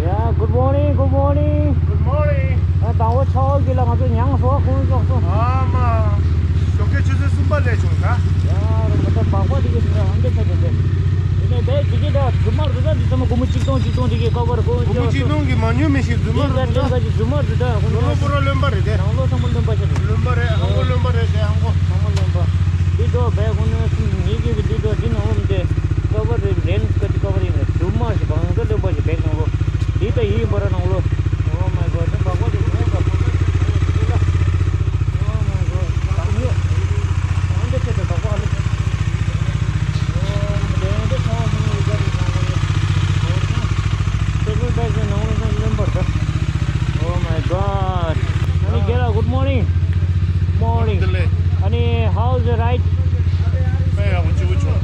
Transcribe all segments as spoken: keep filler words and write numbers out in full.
Yeah, good morning, good morning. Good morning. ཨ། དང་པོ་ཆར་པ་གི་ལ་ང་ཚོ་མྱང་སོ་ཁོང་ཚོ་སོ། ཨ་མ། ཞོགས་ཀའི་ཆུ་ཚོད་གསུམ་པ་ལས་བྱུང་ད། ཡ་ར་ང་ཚོ་སྦག་སྦག་དེ་གི་ཨ་འདི་ཆ་དེ་དེ། དེ་ནས་བས་དེ་གི་ད་རྫུན་མ་རུ་ད་འདི་ཚང་མ་སྒོར་མོ་གཅིག་སྟོང་གཅིག་སྟོང་དེ་གི་ཀ་བར་ཀོ་སྒོར་མོ་གཅིག་སྟོང་གི་མ་ཉོས་མི་ཤེས། རྫུན་མ་རུ་ད། ལེན་ག་ཅིག་རྫུན་མ་རུ་ད་ཁོང་ནོར་ལོ་ཚོ་པོ་ར་རློན་པ་རེད་དེ། ནང་ལོ་ཚང་མ་རློན་པ་ཆ་རེད། རློན་པ་རེད། ཨང་ཀོ་རློན་པ་རེད་དེ། ཨང་ཀོ་ཚང་མ་རློན་པ། འདི་ཚོ་བས་ཁོང་ནོར་སུམ་ཉིས་ཀྱི་གི་འདི་ཚོ་འདི་ནང་ལོ་མི་དེ་ཀ་བར་རེད། ལེན་ག་ཅིག་ཀ་བར་ཡིན་རེད། རྫུན་མ་ཞིག་བང་ཚ་རློན་པ་ཞིག་བས་ནང་ལོ། འདི་ལྟ་ཡིན་པ་ར་ནང་ལོ། Oh my God, འདི་འབག་པ་དེ་ཁོང་འབག་པ་དེ་ཁོང་འབག་པ་དེ། Oh my God, འདི་ཆེ་དེ་འབག་པ་ཨ་ལེ། Oh, འདི་འདི་ཁོང་ཁོང་ཡི་ག་རེ་ཁོང་ཁོང་ཡི། ཁོང་ཁོང་ཁོང་ཁོང་ཁོང་། Oh my God. ཨ་ནི་རྒན་ལགས། Good morning. Morning. བདེ་ལེགས། ཨ་ནི་how's the ride? དཔེ་ཡག་པོ་སྐྱིད་པོ་བྱུང་།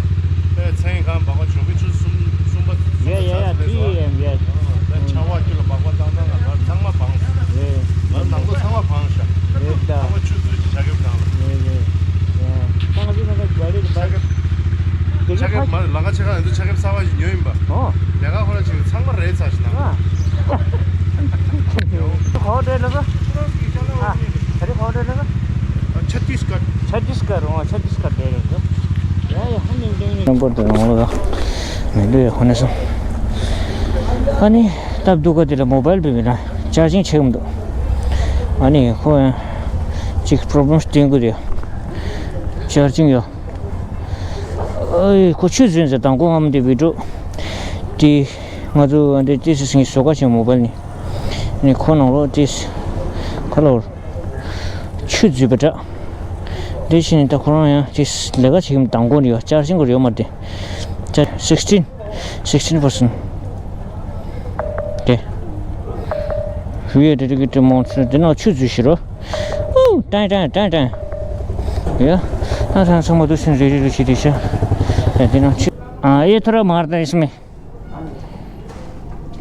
དཔེ་མཚན་གང་འབག་པ་བྱུང་བའི་ཆུ་གསུམ་གསུམ་པ་གསུམ་པ་Yeah, yeah, yeah, ཚར་ཚར་ལས་སོ། three a.m., yes. ཨ། དཔེ་ཆར་པ་དཀྱིལ་ལ་འབག་པ་བཏང་ན་ང་ཚང་མ་སྦངས་སོང་། Yeah. ང་ནང་ལོགས་ཚང་མ་སྦངས་ཤག Yeah, ད། ཚང་མ་ཆུ་ཚོད་ཀྱི་ཇ་ཁེབས་ནང་ལ། Yeah, yeah. Yeah. ད་ང་ཚོ་ནང་ལ་ག་རེ་རེད་པ། ཇ་ཁེབས། དེ་ཇ་གི་ཁེབས་ཕ། མ་ལང་ཀ་ཆེ་ཁ་ཡང་དུ་ཇ་ཁེབས་གསར་པ་ཞིག་ཉོས་ཡིན་པ། ཨོ། ལས་ཀ་ཁོ་ན་ཅིག་ཚང་མ་རེད་ཚར་ཞིག་ན། ཨ། ག་པར་འགྲོ་ལ་ག་ཨ། ག་རེ་ག་པར་འགྲོ་ལ་ག་ཆ་ཏིས་གར། ཆ་ཏིས་གར། ཨོ། ཆ་ཏིས་གར་དེ་རེད་འགྲོ། ཡ་ཡ། ཧ་ནིང་ཏིང་ནིང་། ནམ་བར་དུ་ཡོང་ལ་མི་འདུག་ཡ། ཧོ་ནས་སོང་། ཨ་ནི་སྟབས་སྡུག་ག་དེ་ལ་མོ་བལ་བེ་བི་ན་ཅར་ཇིང་ཆེ་གི་མི་འདུག་ཨ་ནི་ཁོ་ཡང་ཅིག་པོ་རོབ་ལེམ་སྟོན་གི་རེད། ཅར་ཇིང་ཡོད། ཨོའི། ཁོ་ཆུ་འཛིན་ཟེར་དང་ཁོ་ངམ་དེ་བི་ཀྲོ། དེ་ང་ཚོ་འདི་ཏི་སི་སིང་བཟོ་ཁ་ཆེན་མོ་བལ་ནི། ནི་ཁོ་ནང་ལོགས་ཏི་སི་ཁ་ལོར་ཆུ་འཛུལ་བ་འདྲ། དེ་བཞིན་ད་ཁོ་རང་ཡང་ཏི་སི་ལས་ཀ་བྱེད་ཀྱི་དང་ཁོ་ནི་ཡོད། ཅར་ཇིང་གོ་ཡོད་མ་རེད། ཅར་sixteen, sixteen percent། དེ་ཧུ་ཡེ་དེ་དེ་གི་དེ་མོ་ཚུ་དེ་ནང་ཆུ་འཛུལ་ཤི་རོ། ཨུ། ཏན་ཏན་ཏན་ཏན། ཡ། ཨ་ཚང་ཚང་མ་དུ་སུན་རེ་རེ་རེ་ཞིག་དེ་ཤ། ཡ། དེ་ནང་ཆུ། ཨ། ཨེ་ཐོ་ར་མར་ད་ཨིས་མེ།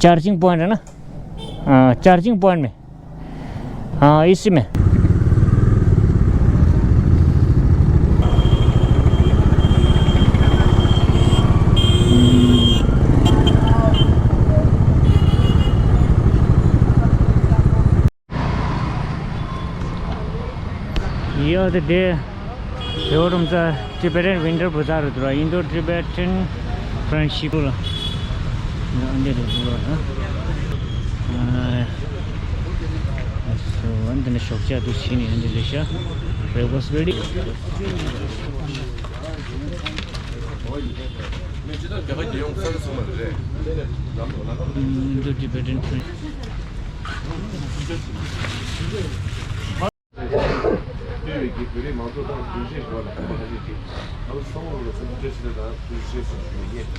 ཅར་ཇིང་པོ་ཨིན་ཊི་ན། ཨ། ཅར་ཇིང་པོ་ཨིན་ཊི་མེ། ཨ། ཨིས་མེ། ཡོད་དེ་དེ། ཡོ་རུམ་ས་Tibetan Winter Bazaar རུ་དུ་ར། Indo Tibetan Friendship ལ། འདི་རུ་དུ་ར། ཨ། སོ་འདི་ནས་ཤོག་བྱ་དུ་ཕྱིན་ནས་འདི་ལས་ཤ། Breakfast ready. Indo Tibetan Friend། བོད་ཀྱི་བོད་རིགས་མང་ཚོགས་དང་རྒྱུན་ཆད་འགྲོ་བ་ལ་ཕན་པ་ལྷག་ཅིག་ཅིག་ང་ཚོ་ས་འོག་ལ་ཚོགས་འདུ་བཀྲ་ཤིས་བདེ་ལེགས་དང་བཀྲ་ཤིས་བདེ་ལེགས་སུ་ཞུ་ཡིན།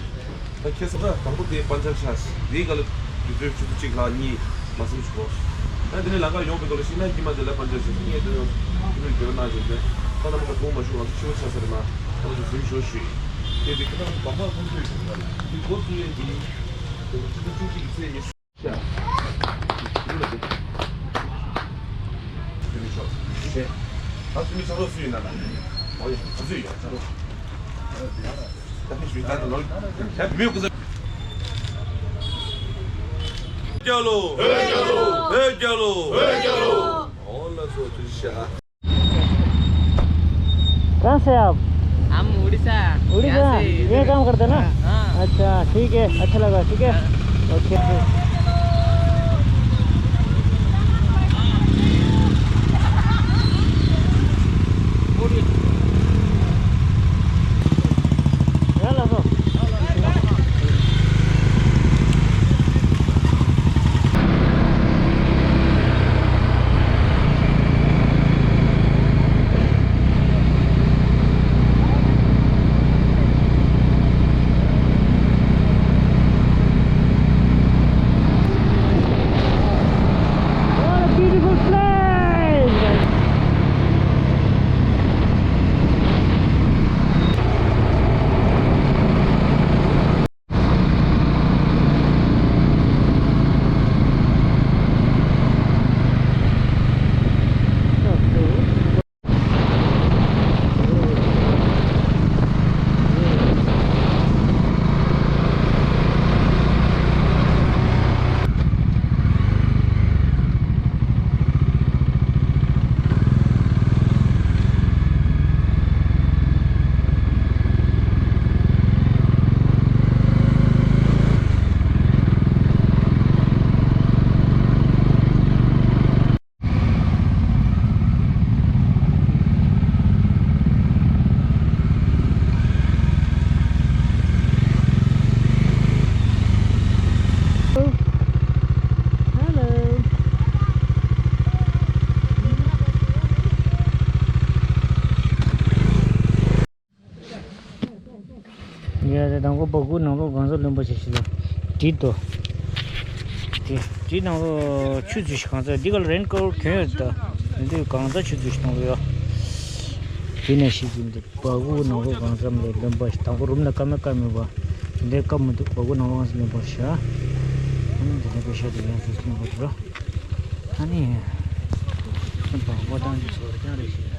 ད་ཁྱེད་ཚོ་དང་པོ་དེ་པན་ཇབ་ཆགས། དེའི་སྒང་ལ་དུས་ཚོད་ཆུ་ཚོད་གཅིག་ལྷག་གཉིས་མ་སེམས་ཞུ་གོ། ད་དེ་ནས་ལམ་ཁ་ཡོང་བའི་སྐབས་ལ་ཤིང་ནགས་དཀྱིལ་མ་དེ་ལ་པན་ཇབ་ཆགས། ངས་དེ་ཡང་ཁྱེད་ཚོས་འགྱུར་བ་གནང་བཞིན་དེ་ད་ལམ་ཁ་ཐུག་མ་ཞུ། ང་ཚོ་ཕྱི་པོ་ཆགས་ས་རེད་མ། ང་ཚོ་གཟིམ་ཞོག་ཞུ་ཡིན། དེ་དེ་ཁྱེད་རང་ཚོ་བམ་པ་ཁོང་ཚོས་ཡོད་པ་ལ་དེ་འགོ་བཙུགས་ཡས་དེ་ཡིན། དེ་ནས་ཆུ་ཚོད་བཅུ་གཅིག་གི་ཚེས་ཉི་ཤུ། कहाँ से आप? हम उड़ीसा। उड़ीसा? यहाँ से ये इधर। काम करते हैं ना? हाँ। अच्छा, ठीक है, अच्छा लगा, ठीक है? हाँ। ओके। ནང་ལོགས་སྦ་ཁུག་ནང་ལོགས་གང་ཟག་རློན་པ་ཞིག་ཞིག་ལ་བྲིས་འདུག་དེ་བྲིས་ནང་ལོགས་ཆུ་ཚོད་ཞིག་གང་ཟག་འདི་ག་ལ་རེན་ཀོཊ་གྱོན་ཡོད་ད། འདི་གང་ཟག་ཆུ་ཚོད་ཞིག་གཏོང་གི་ཡོད། དེ་ནས་ཤེས་ཀྱི་མི་འདུག་སྦ་ཁུག་ནང་ལོགས་གང་ཟག་ལ་རློན་པ་ཞིག་དང་པོ་རུམ་ལ་ཀ་མེད་ཀ་མེད་པ། དེ་འདྲའི་ཀ་མི་འདུག་སྦ་ཁུག་ནང་ལོགས་གང་ཟག་རློན་པ་ཞིག་ཨ་ནི་འདི་འདྲ་པེ་ཤ་དེ་ཡང་ཟེར་སློན་པ་དེ་རོ། ཨ་ནི། སྦ་ཁུག་དང་གི་ཚོར་ཀྱང་རེད་ཤེས།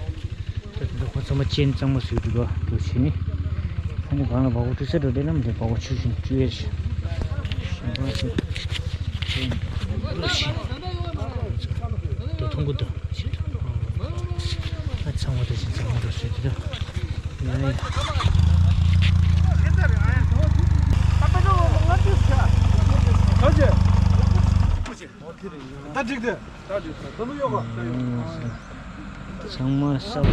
ད་དེ་ཚོ་ཁོ་ཚང་མ་ཅན་གཙང་མ་བཟོས་འདུག་ག་འདུག་བྱས་ནི། ཨ་ནི་གང་ལ་བ་གོ་ཏི་སེ་འགྲོ་དེ་ནམ་དེ་བ་གོ་ཆུ་བཞིན་བཅུ་ཡས་ཤིང་། ཞིང་ཁམས་ཤིང་། ཅན་འདུག་བྱས། ད་མཐོང་གི་འདུག་བྱས། ཨ་ཚང་མ་དེ་བཞིན་གཙང་མ་འགྲོ་བཟོས་འདུག་ད། ཡ་ཡ། ད་འགྲིག་སྟེ། ཚང་མ་ས།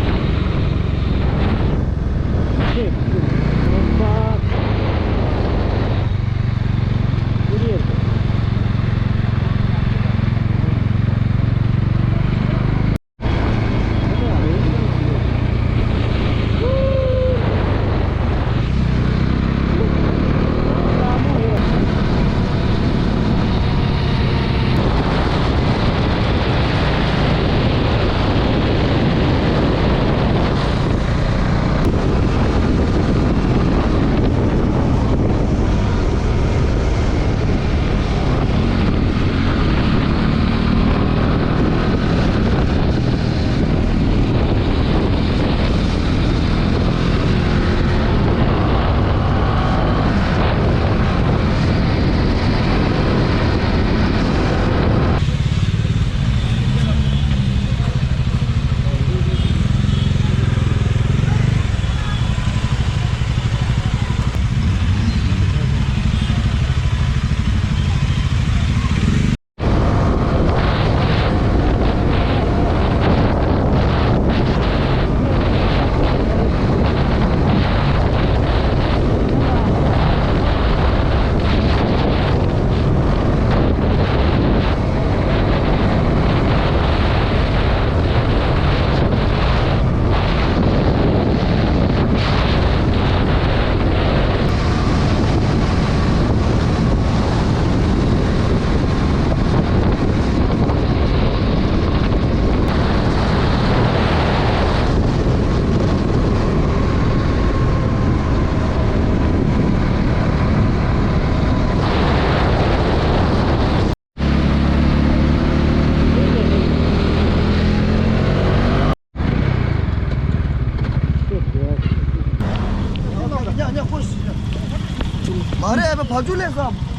མ་རེད་ཨ་ཕ་བ་ཕྱུགས་ལས་སམ།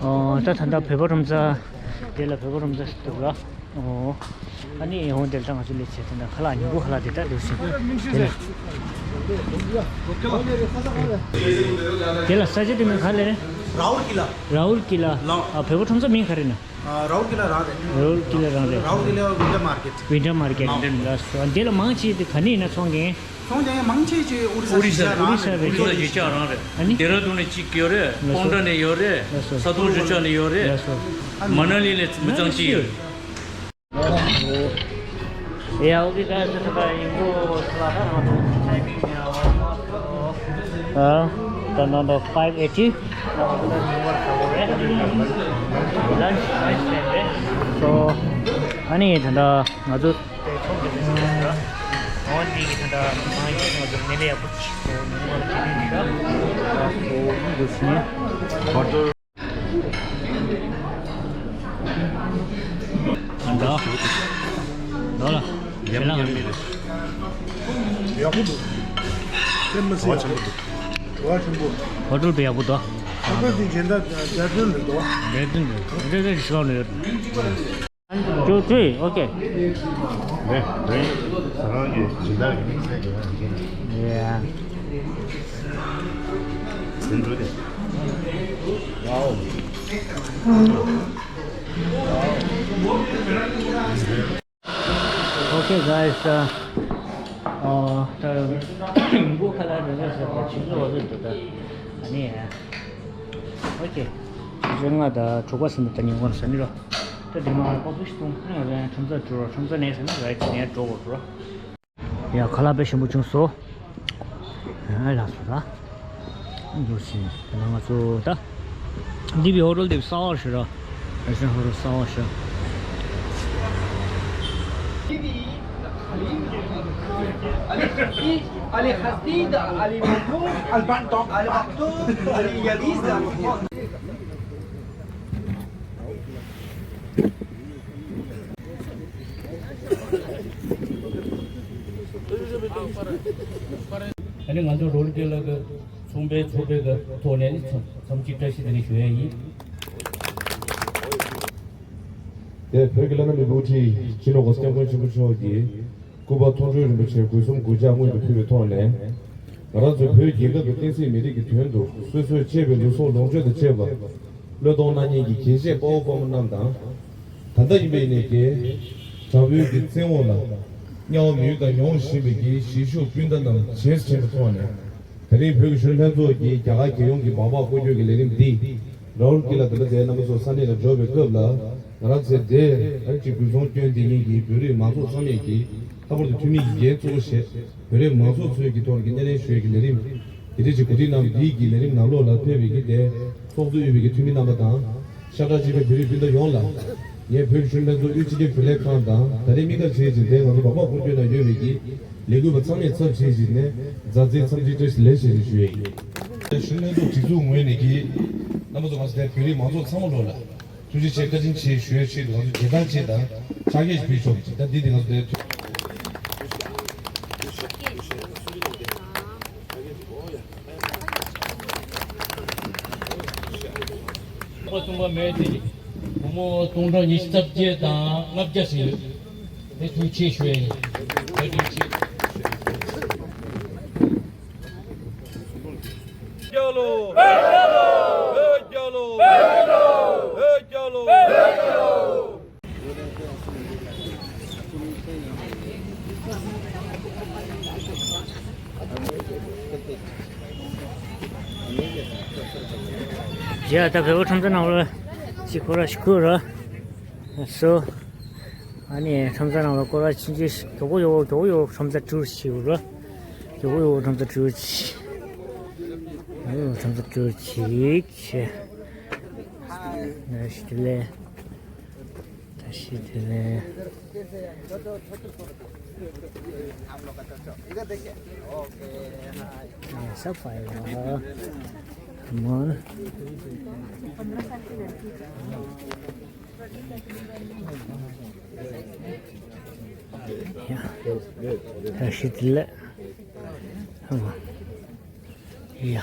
ཨོ། ད་ད་ལྟ་བོད་པ་རུམ་ཚ། དེ་ལ་བོད་པ་རུམ་ཚ་ཞིག་འདུག་ལ། ཨོ། ཨ་ནི་ཡང་དེ་ལ་ད་ང་ཚོ་སླེབས་ཚེ་དེ་འདྲ་ཁ་ལག་ཉིན་གུང་ཁ་ལག་དེ་ལྟར་འདུག་ཟིན། དེ་ལ། དེ་ལ་ས་ཆ་དེ་མིང་ག་རེ་རེད། རའུལ་ཀི་ལ། རའུལ་ཀི་ལ། ལའོ། ཨ་བོད་པ་ཁྲོམ་ས་མིང་ག་རེ་ན། ཨ་རའུལ་ཀི་ལ་རང་རེད། རའུལ་ཀི་ལ་རང་རེད། རའུལ་ཀི་ལ་ཝིན་ཊར་མར་ཀེཊ། ཝིན་ཊར་མར་ཀེཊ། ལགས་སོ། འདི་ལ་མང་ཆེ་དེ་ག་ནས་ཡིན་ན་ཚོང་མཁན། ཚོང་མཁན་མང་ཆེ་ཆེ་ཨོ་རི་ས། ཨོ་རི་ས་རེད། ཨོ་རི་ས་གཞིས་ཆགས་རང་རེད། ཨ་ནི། ལྡེ་ར་ལྡུན་ནས་གཅིག་ཡོད་རེད། ལགས་སོ། ཀོང་ཏྲ་ནས་ཡོད་རེད། ལགས་སོ། ས་དོང་གཞིས་ཆགས་ནས་ཡོད་རེད། ལགས་སོ། མ་ན་ལི་ནས་མི་ཚང་གཅིག་ཡོད་རེད། ཡ། ཨོ་ཁེ། ག་ཚོད་ཐུབ་པ་ཡིན་གོ་ས་ལ་ད་ང་ཚོ་ཊའི་མིང་ཡ། ཨ། ད་ནང་དུ་ཕའིབ་ཨེ་ཊི། ལན་ཆི་ཊའིམ་རེད། སོ། ཨ་ནི་ད་ལྟ་ང་ཚོ། དེ་ཚོགས་འདུ་ཞིག་ཡོད་ར། འོ་འདི་གི་ད་ལྟ་ང་ཚོ་མི་ལས་ཡག་པོ་ཅིག་སོ་ཉུང་བ་ལ་བྱེད་དུས། འདི་ཟིན། འདི་ལ། ཡག་པོ་འདུག་སེམས་མི་སྲིད། བྲོ་བ་ཆེན་པོ་འདུག་བྲོ་བ་ཆེན་པོ། ཧོ་ཊེལ་དེ་ཡག་པོ་འདུག་ཧོ་ཊེལ་དེ་སྦྱིན་བདག་རྒྱ་ཆུང་རེད་འདུག་རེད་འདུག་རེད་འདུག་རེད་འདུག་ཤོག་ནས་ཡོད། Two, three, okay. ལེ་ལེ། ཟ་ཁང་གི་སྦྱིན་བདག་གི་དམིགས་བསལ་གྱི་ཡང་ཡིན། Yeah. ཟིན་འགྲོ་དེ། Wow. Okay, guys, uh, uh, the མགོ་ཁ་ལ་རེ་རེ་ཟེར་བ་ཆུ་ཚོད་འོ་ཟེར་འདུག་ད། ཨ་ནི། Okay. ཆུ་ཚོད་ལྔ་དང་དྲུག་པ་ཟིན་འདུག་ད་ཉིན་གུང་ཟེར་ནི་རོ། ད་དེ་མ་པ་པུ་ཤི་ཏུང་ཧ་ལ་ཁྲོམ་ས་འགྲོ་རོ། ཁྲོམ་ས་ནས་ཟེར་ན་རེད་ནས་འགྲོ་དགོས་རོ། ཡ་ཁ་ལག་དཔེ་ཞིམ་པོ་བྱུང་སོང་། ཨ་ལགས་སོ་ད། འདུག་ཟིན་དེ་ན་ང་ཚོ་ད། འདི་བི་ཧོ་ཊེལ་འདི་བི་གསར་པ་ཞིག་ར། རེ་སི་ཊོ་རན་ཊི་ཧོ་ཊེལ་གསར་པ་ཞིག་ཨ་ནི་ང་ཚོ་རོལ་ཏེ་ལགས་ཀྱི་ཚོང་པའི་ཚོགས་པའི་གི་ཐོག་ནས་ནི་འཚམས་འཚམས་གཅིག་བཀྲ་ཤིས་བདེ་ལེགས་ཞུ་ཡ་ཡིན། དེ་བོད་ཀྱི་བླ་ན་མེད་པའི་དབུ་ཁྲིད་སྤྱི་ནོར་༸གོང་ས་༸སྐྱབས་མགོན་ཆེན་པོ་མཆོག་གིས་སྐུ་པར་མཐོང་གྲོལ་རིན་པོ་ཆེ་སྒོས་གསུམ་སྒོ་ལྕགས་སྔོན་དུ་ཕུལ་བའི་ཐོག་ནས། ང་རང་ཚོའི་བོད་རྒྱལ་ཁབ་ཀྱི་བསྟན་སྲིད་མི་རིགས་ཀྱི་དོན་དུ་སོ་སོས་གཅེས་པའི་ལུས་སྲོག་ལོངས་སྤྱོད་དང་བཅས་པ་བློས་གཏོང་གནང་མཁན་གྱི་རྒྱལ་གཅེས་དཔའ་བོ་དཔའ་མོ་རྣམས་དང་། ད་ལྟ་ཡིན་པའི་ནས་ཀྱི་དྲག་པོའི་གི་བཙན་འོག་ལ་དམྱལ་བ་མི་ཡུལ་དང་མྱོང་བཞིན་པའི་གི་གཞིས་བཞུགས་སྤུན་ཟླ་རྣམས་བྱས་སུ་དྲན་པའི་ཐོག་ནས། ད་རིང་བོད་ཀྱི་གཞོན་ལྷན་ཚོགས་ཀྱིས་རྒྱ་གར་རྒྱལ་ཡོངས་ཀྱི་སྦག་སྦག་སྐོར་སྐྱོད་ཀྱི་ལས་རིམ་འདི་ར་ཨུར་ཀི་ལ་དེ་ལ་དེ་རྣམ་པ་ཚོ་ས་གནས་ལ་འབྱོར་བའི་སྐབས་ལ། ང་རང་ཚོས་དེ་ཨ་ནི་ཅིག་འབུལ་ཚོང་སྐྱོན་དེ་ཉིད་ཀྱིས་བོད་རིགས་མང་ཚོགས་ཚང་མས་ཀྱིས་ལྷག་པར་དུ་འཐུས་མི་ཡི་འགན་གཙོ་བོ་བཞེས། བོད་རིགས་མང་ཚོགས་ཚོའི་གི་ཐོག་ནས་ཀྱི་སྣེ་ལེན་ཞུ་ཡས་ཀྱི་ལས་རིམ་དེ་འདྲ་ཅིག་གོ་སྒྲིག་གནང་བ་འདིའི་གི་ལས་རིམ་ནང་ལོགས་ལ་ཕེབས་པའི་གི་དེ་ཚོགས་གཙོས་ཡོད་པའི་གི་འཐུས་མི་རྣམ་པ་དང་། ཤ་ཁྲག་གཅིག་པའི་བོད་རིགས་སྤུན་ཟླ་ཡོངས་ལ། ངས་བོད་ཀྱི་གཞོན་ལྷན་ཚོགས་དབུས་སྤྱི་ཁྱབ་རྒྱུན་ལས་ཁང་དང་ད་རེས་དམིགས་བཀར་བྱས་ཤིང་དེ་ང་ཚོ་སྦག་སྦག་སྐོར་སྐྱོད་ནང་ཡོད་པའི་གི་ལས་འགུལ་བ་ཚང་མས་ཚབ་བྱས་ཤིང་ནས་མཛའ་བརྩེའི་འཚམས་འདྲི་བཀྲ་ཤིས་བདེ་ལེགས་ཞེས་ནས་ཞུ་ཡས་ཡིན། གཞོན་ལྷན་ཚོགས་སྒྲིག་འཛུགས་ངོས་ནས་ཀྱི་རྣམ་པ་ཚོ་ང་ཚོ་དེ་བོད་རིགས་མང་ཚོགས་ཚང་མ་ལོ་ལ་ཐུགས་རྗེ་ཆེ་བཀའ་དྲིན་ཆེ་ཞུ་ཡས་ཆེད་དུ་ང་ཚོ་རྒྱལ་ཐང་ཆེད་དང་ཕྱག་འཁྱེར་ཞིག་ཕུལ་ཆོག་གི་ད་འདི་དེ་ང་ཚོ་དེ་ཐུགས། པ་གསུམ་པ་མེད་དེ། སྒོར་མོ་སྟོང་ཕྲག་ཉི་ཤུ་རྩ་བརྒྱད་དང་ལྔ་བརྒྱ་ཞིག་ཡོད། དེ་ཐུགས་ཆེ་ཞུ་ཡ་ཡིན། བཀའ་དྲིན་ཆེ། རྒྱལ་ལོ། རྒྱལ་ལོ། རྒྱལ་ལོ། རྒྱལ་ལོ། ཡ་ད་བོད་པ་ཁྲོམ་ས་ནང་ལ་ཅིག་ཁོ་ར་ཞིག་ཁོ་ར་སོ། ཨ་ནི་ཁྲོམ་ས་ནང་ལ་སྐོར་ར་ཕྱིན་ཅི་མགྱོགས་པོ་ཡོད་མགྱོགས་པོ་ཡོད་ཁྲོམ་ས་ཊུར་ཞིག་ར། མགྱོགས་པོ་ཡོད་ཁྲོམ་ས་ཊུར་ཞིག་ཁྲོམ་ས་ཊུར་ཞིག་ནས་ཞིག་ལས། ད་ཤི་དེ་ནས། ས་ཕ་ཡ་མོན། ཡ། ད་ཤི་དེ་ལས། ཡ།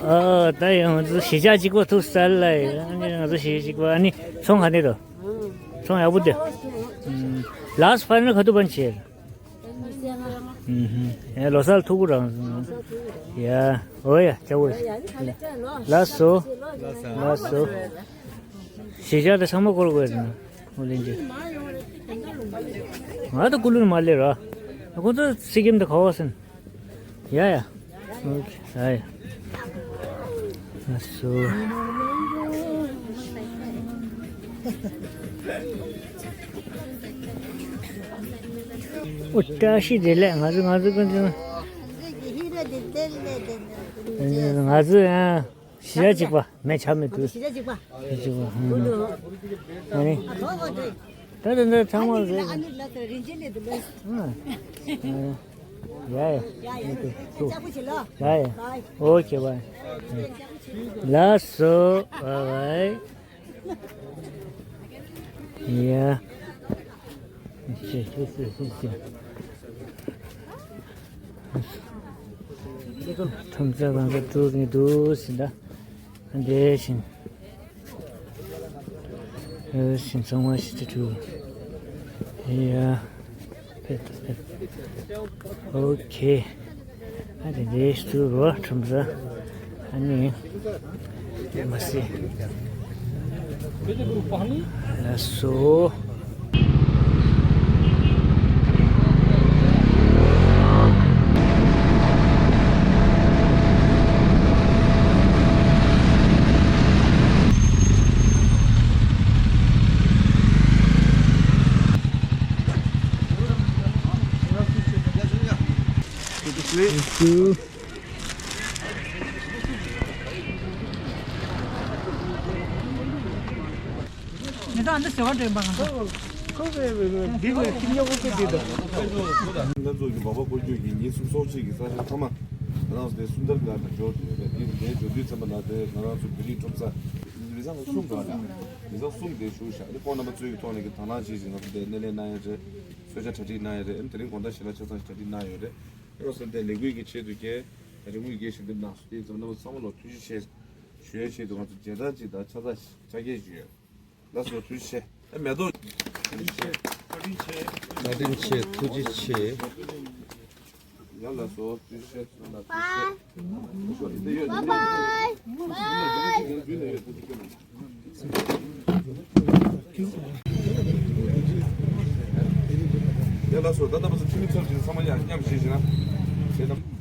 ཨ། ད་ཡང་ང་ཚོ་གཞིས་ཆགས་གཅིག་པ་ཐུག་ས་ལ་ཡིན། ང་ཚོ་གཞིས་གཅིག་པ་ཨ་ནི་ཚོང་ག་ནས་འདུག་ཚོང་ཡག་པོ་འདུག་ལཱ་སི་ཕའི་ནལ་ག་དུས་པ་བྱེད། ཨུ་ཧུམ། ཡ་ལོ་གསར་ཐུག་གུ་རང་། ཡ། ཨོ་ཡ་ཅག་པོ། ལགས་སོ། ལགས་སོ། གཞིས་ཆགས་དེ་ཚང་མ་སྐོར་དགོས་ཟེར་ན། ཨོ་ལེན་ཅི། ང་ད་ཀུ་ལུ་ནས་མར་སླེབས་ར། ཁོ་ཚོ་སི་ཀིམ་དུ་ག་བ་ཟིན། ཡ་ཡ། ཨོ་ཁེ། ཡ་ཡ། ཨ་སོ། ཨོ་བཀྲ་ཤིས་བདེ་ལེགས། ང་ཚོ་ང་ཚོ་ཀུན་ཚོ། ང་ཚོ་ཡང་། གཞིས་ཆགས་གཅིག་པ། མེ་ཆ་མེ་དུས། གཞིས་ཆགས་གཅིག་པ། གཞིས་ཆགས་གཅིག་པ། ཨ་ནི། ད་ད་ད་ཚང་མ་རེད། ཨ་ནི་ལ་ད་རིན་ཆེན་ལས་དུ་ལོས། ཡ་ཡ། ཡ་ཡ། ལྕགས་པོ་བྱེད་ལོ། ཡ་ཡ། ཨོ་ཁེ་བའི། ལགས་སོ། བའི་བའི། ཡ། ཁྲོམ་ས་གང་ག་དཀྲུག་གིན་འདུག་ཟིན་ད། འདི་བཞིན། འདི་བཞིན་ཚང་མ་ཞིག་ཏུ་དཀྲུག་ཡ། ཕེབས་ཕེབས། ཨོ་ཁེ། ཨ་དེ་འདྲའི་ཞིག་ཏུ་རོ་ཁྲོམ་ས། ཨ་ནི། དེ་མ་སྲིད། ལགས་སོ། Thank you. མེ་ཏོག་ཨ་འདི་ཟེར་བ་འདྲ་ཡིན་པ་ང་ཚོ། ཁོ་བའི་བའི་བའི་འདི་བའི་ཁྱིམ་ཉག་ཁོ་ཁོ་འདི་དང་། ང་ཚོ་གི་འབའ་པ་སྐོར་སྐྱོད་ཀྱི་ཉིན་གསུམ་སོགས་ཅིག་གི་ས་ཆ་ཚང་མ་ང་རང་ཚོ་དེ་སུམ་མདར་སྒར་ནས་འབྱོར་ཏེ་ཡོད་རེད། དེ་དེ་འབྱོར་དུས་ཙམ་པ་ལ་དེ་ང་རང་ཚོ་བོད་རིགས་ཁྲོམ་ས་མི་ཚང་གསུམ་འདྲ་ལ་མི་ཚང་གསུམ་དེ་བཞུགས་ཤག་དེ་ཁོང་རྣམ་པ་ཚོའི་གི་ཐོག་ནས་གི་དང་བླངས་བྱས་ཤིང་ང་ཚོ་དེ་སྣེ་ལེན་གནང་ཡ་རེད། གསོལ་ཇ་གྲ་སྒྲིག་གནང་ཡ་རེད། དེ་རིང་དགོང་དག་ཞལ་ལག་ཆ་ཚང་ཞིག་གྲ་སྒྲིག་གནང་ཡོད་རེད། ཨེ་རོ་སེམས་ལྡན་ལས་འགུལ་གྱི་ཆེད་དུ་ཀྱེ་རིན་མོ་ཡི་གེ་ཞིག་འདེབས་གནང་སོང་། དེ་ཙམ་རྣམ་པ་ཚང་མ་ལ་ཐུགས་རྗེ་ཆེ་ཞུ་ཡའི་ཆེད་དུ་ང་ཚོ་མཇལ་དར་གཅིག་དང་ཕྱག་རྟགས་ཕྱག་འཁྱེར་ཞུས་ཡོད། ལགས་སོ་ཐུགས་རྗེ་ཆེ། ཨེ་མེ་ཏོག་བཀའ་དྲིན་ཆེ། བཀའ་དྲིན་ཆེ། ཐུགས་རྗེ་ཆེ། ཡ་ལགས་སོ་ཐུགས་རྗེ་ཆེ། ཐུགས་རྗེ་ཆེ། འདི་ཡོད། འདི་ཡོད། ཡ་ལགས་སོ། ད་ལྟ་བར་དུ་ཁྱིམ་མི་ཚབ་ཅིག་ཚང་མ་ཡང་མཉམ་བཞེས་བྱས་ན་བྱས་ན།